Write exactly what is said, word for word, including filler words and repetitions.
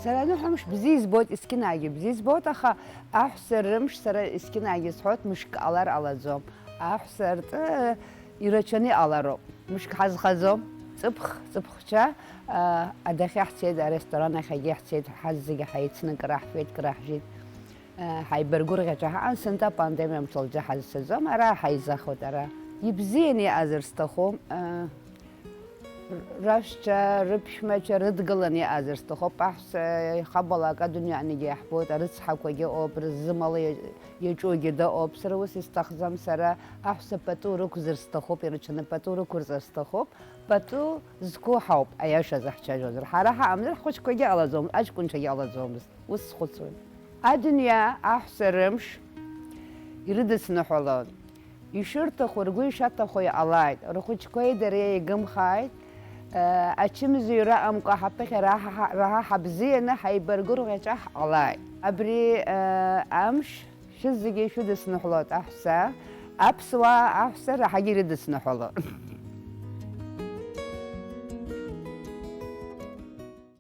Сара аныҳәамш бзиа избоит, есқьынагьы бзиа избоит, аха аҳәса рымш сара есқьынагьы исҳәоит, мышк ҟалар ҟалаӡом. Аҳәса ртәы ирацәаны иҟалароуп. Мышк ҳазхаӡом. Ҵыԥх, ҵыԥхцәа, а, адәахьы ҳцеит, аресторан ахьагьы ҳцеит, ҳазегьы ҳаицны кыраҳфеит, кыраҳжьеит. Ҳаибаргәырӷьаҿа ҳаан, сынтәа апандемиа мҽалӡы ҳазцаӡом, ара ҳаизахуеит, ара. Ибзианы иҟазар сҭахуп, рашәцәа, рыԥшәмацәа рыдгыланы иҟазар сҭахуп, аҳәса ихабалак адунеи аҟныгьы иаҳбоит, арыцҳақәагьы ыҟоуп, рызмала иаҿугьы дыҟоуп, сара ус исҭахӡам, сара аҳәса пату рықәзар сҭахуп, ирацәаны пату рықәырҵар сҭахуп, пату зқәу ҳауп, аиашазы ҳцәажәозар, ҳара ҳаҟамзар ҳхәыҷқәагьы ҟалаӡом, аҷкәынцәагьы ҟалаӡомызт. Ус схәыцуан. Адунеи аҳәса рымш ирыдысныҳәалон. Ишырҭаху, ргәы ишаҭаху иҟалааит. Рхәыҷқәеи дареи еигымхааит. Ачымазаҩра ыҟамкәа ҳаԥыхьа раҳа-, раҳа ҳабзианы ҳаибаргәырӷьаҿа ҳҟалааит. Абри, э, амш шәызегьы шәыдысныҳәалоит аҳәса. Аԥсуаа аҳәса раҳагьы ирыдысныҳәалон.